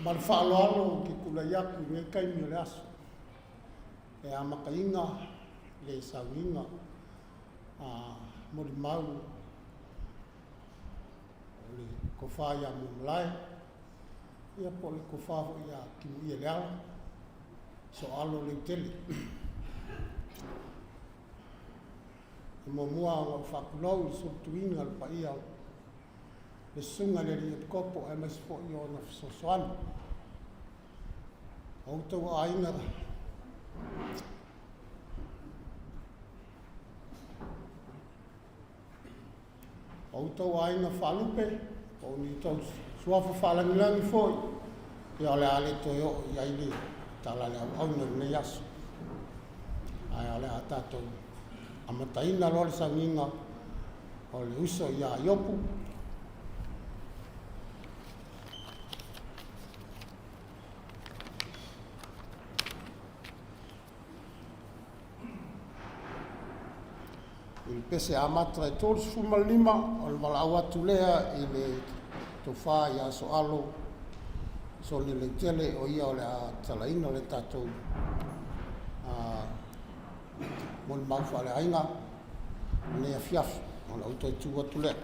Ma le faaaloalo ou te tulai atu i lenei taimi o le aso e amataina le sauniga molimau o le Tofa ia Muamalae, ia po o le Tofa foi ia Timuia Leala Sooalo Leutele. E muamua ona ou faatulou i le sotuina o le paia o le Susuga i le Alii Epikopo aemaise foi o ona fesoasoani. O outou aiga O outou aiga faalupe, po o ni outou suafa faalagilagi foi, ia o le a le toe oo i ai le tala a le auauna i lenei aso. Ae o le a tatou amataina loa le sauniga o le uso ia Iopu. I le pese amata e 35, o le valaau atu lea i le tofa ia Sooalo Soni Leutele, o ia o le a tatalaina le tatou molimau faaleaiga i lenei afiafi. Ona ou toe tu atu lea.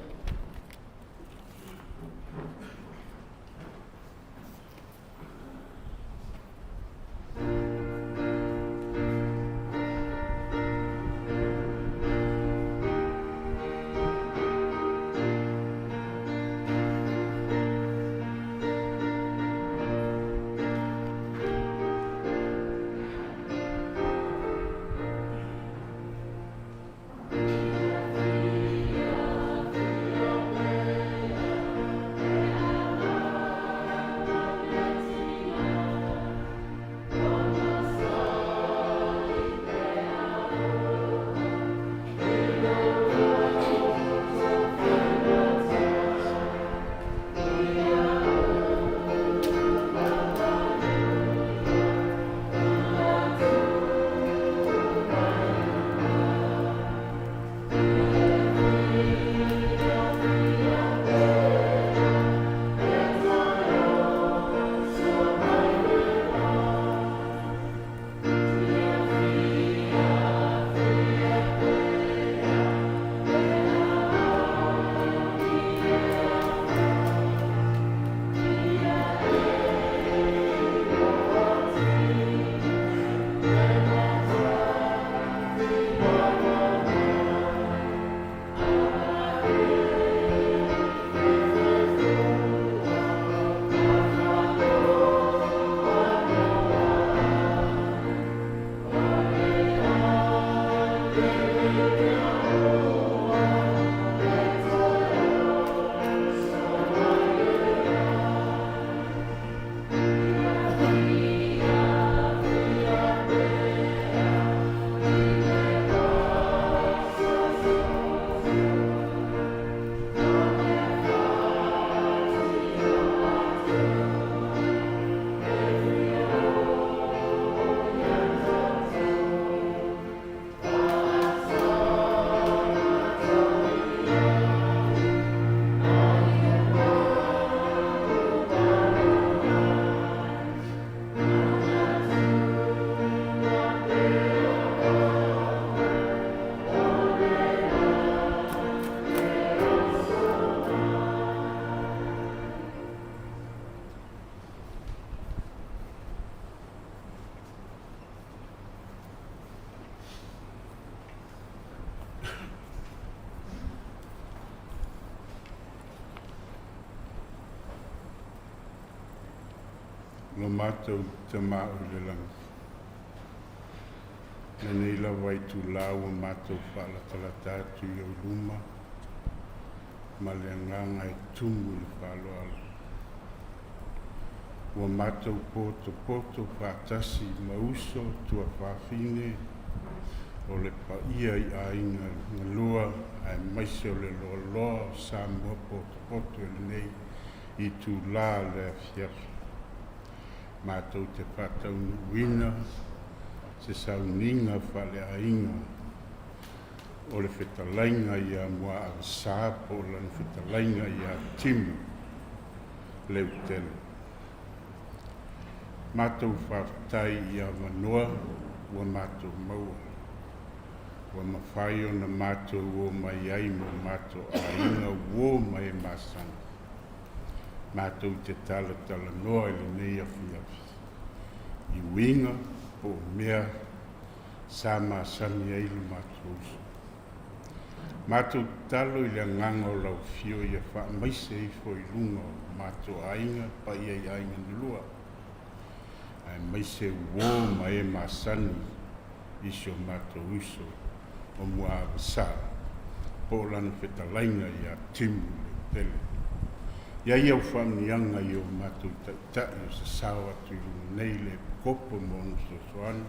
Lo matou Tama o i le lagi, lenei lava itula ua matou faalatalata atu i ou luma ma le agaga e tumu i le faaaloalo. Ua matou potopoto faatasi ma uso tuafafine o le paia i aiga galua aemaise o le loaloa o Samoa potopoto i lenei itula o le afiafi. Matou te faataunuuina se sauniga faaleaiga o le fetalaiga ia Muaavasa po o lana fetalaiga ia Timu Leutele. Matou faafetai i avanoa ua matou maua. Ua mafai ona matou o mai ai ma o matou aiga uo ma e masani. Matou te talatalanoa i lenei afiafi i uiga po o mea sa masani ai lo matou uso. Matou tatalo i le agaga o lau afio ia faamaise ifo i luga o matou aiga paia i aiga na lua, aemaise uo ma e masani i si o matou uso o Muaavasa, po o lana fetalaiga ia Timu Leutele. I ai au faamniaga i o matou taitai o sasao atu i luga nei le Epikopo ma ona fesoasoani,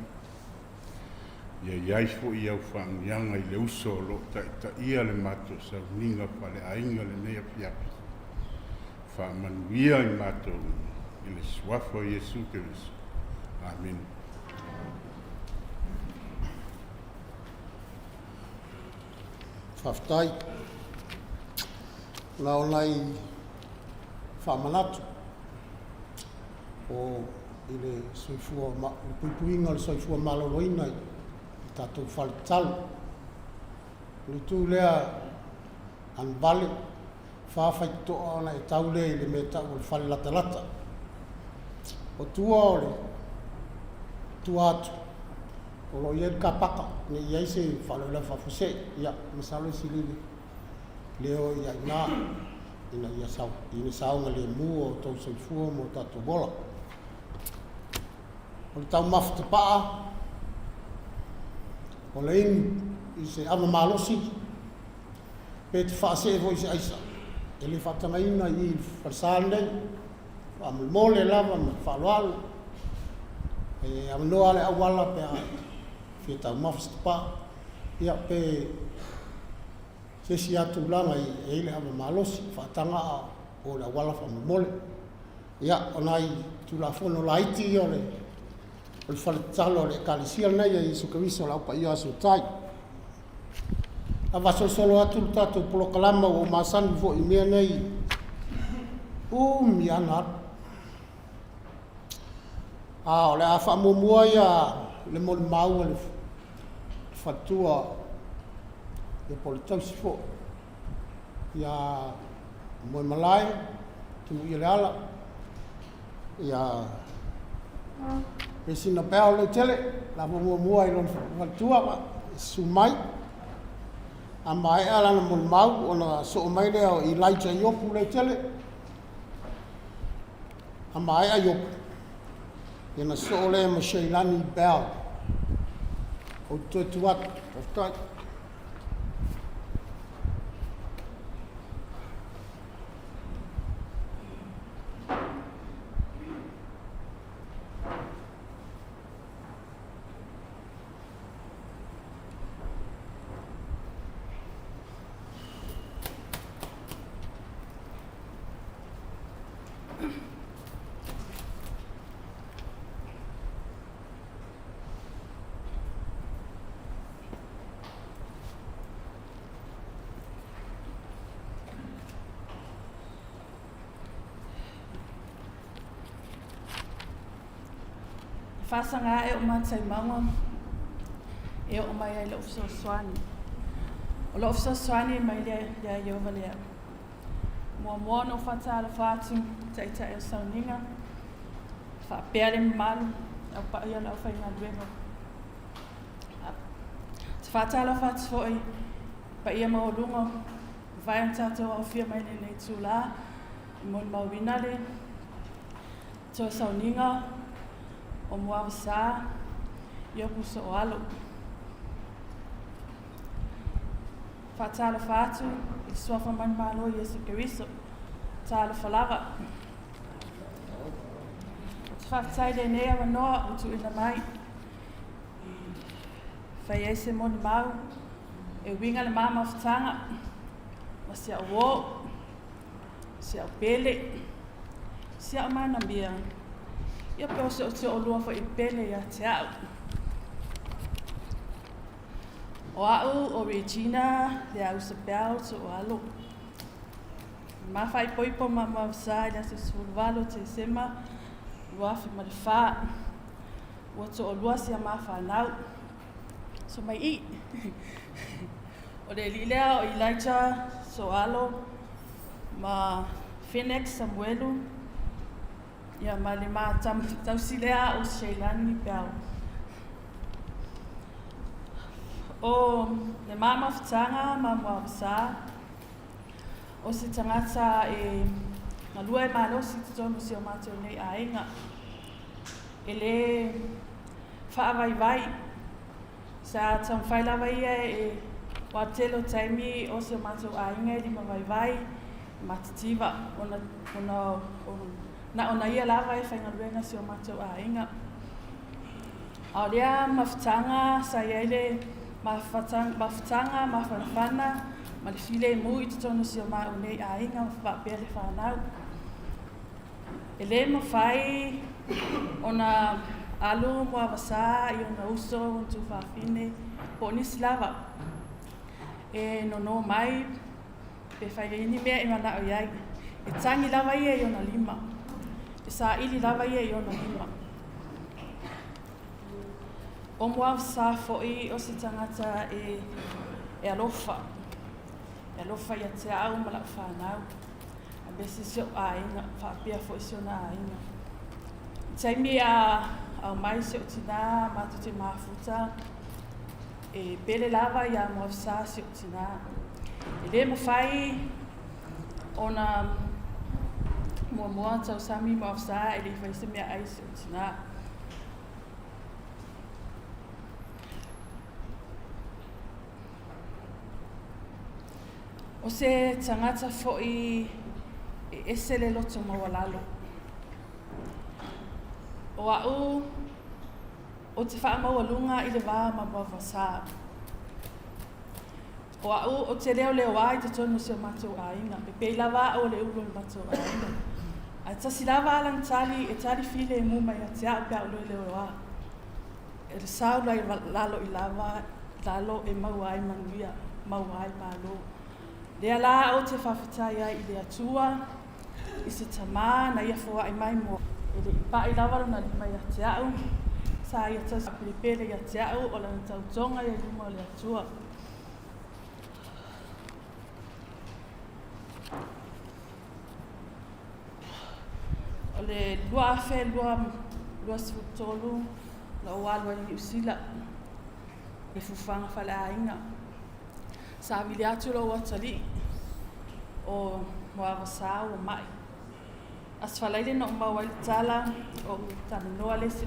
Ia i ai foi au faamanuiaga i le uso o lo o taitaia le matou sauniga faleaiga lenei afiafi. Faamanuia i matou uma i le Suafa o Iesu Keriso. Amene. Faafetai. Na o nai faamanatu o i le soifua, le puipuiga o le soifua maloloina i le tatou fale tatalo. O le itu lea agavale, fa faitotoa ona e tau lea i le mea e tau o le fale latalata. O tua o le tua atu, o lo o i ai le car paka, ne i i ai se faalavelave faafuasei. Ia, masalo e sili le o i ai ina, ina ia sau, ina saogalemu o outou soifua ma o tatou ola. O le taumafa tapaa, o le inu i se ava malosi, pe te faasee foi i se aisa, e le faatagaina i i le falesa lenei, faamolemole lava ma le faaaloalo, e avanoa le auala pe a fia taumafa se tapaa, ia pe se isi lava tulaga e i ai le ava malosi, faataga a o le auala faamolemole. Ia, o nai Tulafono laiti ia o le o le fale tatalo a le Ekalesia lenei a Iesu Keriso o le Au Paia o Aso e Tai. A vasolosolo atu le tatou polokalama ua ou masani foi i mea nei, umi lava ona alu. A o le a faamuamua ia le molimau a le faletua ia po o le tausi foi ia Moemalae Tumuia Leala ia Pesina Bell Leutele la muamua i lona faletua susu mai. A maea lana molimau ona soo mai lea o Elijah Iopu Leutele. A maea Iopu, ia ona soo lea ma Sheilani Bell. Ou te toe tu atu. Faafetai. Faasaga ae o matai mauga e oo mai ai lou fesoasoani. O lou fesoasoani mai lea ia Ieova lea. Muamua ona ou faatalofa atu taitai o sauniga, faapea le mamalu au paia o le aufaigaluega. Te faatalofa atu foi paia maualuga ua mafai ona tatou aofia mai lenei itula e molimauina le toe sauniga o Muavasa Iopu Sooalo. Faatalofa atu i le Suafa Manumalo Iesu Keriso. Talofa lava. Ou te faafetai i lenei avanoa ua tuuina mai. Fai ai se molimau e uiga le ma mafutaga ma si au uo, si au pele, si au manamia, ia pe o se o te olua foi pele ia te au. O au o Regina Leausa Bell To'oalo. Ma faaipoipo ma Muavasa i le aso 18 o Tesema 2004. Ua to'alua si a ma fanau. So mai i. O le alii lea o Elijah Soalo ma Phoenix Samuelu ia ma le ma tausi lea o Sheilani Peau. O le ma mafutaga ma Muavasa o se tagata e galue e malosi i totonu o si o matou nei aiga. E lē faavaivai, sa taumafai lava ia e ua tele o taimi o si o matou aiga e limavaivai e matitiva ona ona na ona ia lava e faigaluega i si o matou aiga. A o lea mafutaga sa i ai le mafutaga mafanafana ma le filemu i totonu o si o maou nei aiga ma faapea le fanau. E lē mafai ona alu Muavasa i ona uso, ona tuafafine po o nisi lava e nono mai pe fai ai ni mea e mana'o i ai. E tagi lava ia i ona lima. E saili lava ia i ona lima. O Muavasa fo'i o se tagata e e alofa. E alofa ia te au ma la'u fanau, aemaise si o'u aiga, faapea foi si ona aiga. I taimi a aumai si o'u tinā matou te mafuta, e pele lava iā Muavasa si o'u tinā. E lē mafai ona muamua tausami Muavasa e le i fai se meaai i si o'u tinā. O se tagata foi e ese le loto maualalo. O a'u ou te faamaualuga i le va ma Muavasa. O a'u ou te leoleoā i totonu o si o matou aiga, e pei lava a'u o le ulu o le matou aiga. Ae tasi lava a lana tali e tali filemu mai ia te a'u pe a ou leoleoā. E le sau lai lalo i lava, lalo e maua ai manuia, maua ai malo. Lea la ou te faafetai ai i le Atua, i se Tama na ia foai mai mo. E le i paʻi lava lona lima ia te a'u, sa ia tausi pelepele ia te a'u o lana tautoga ia i luma o le Atua. O le 2023 na ou alu ai i Niu Sila i fuafuaga faaleaiga. Sa vili atu lou atalii o Moavasa ua ma'i. Aso Faraile na ou maua ai le tala, ou talanoa le isi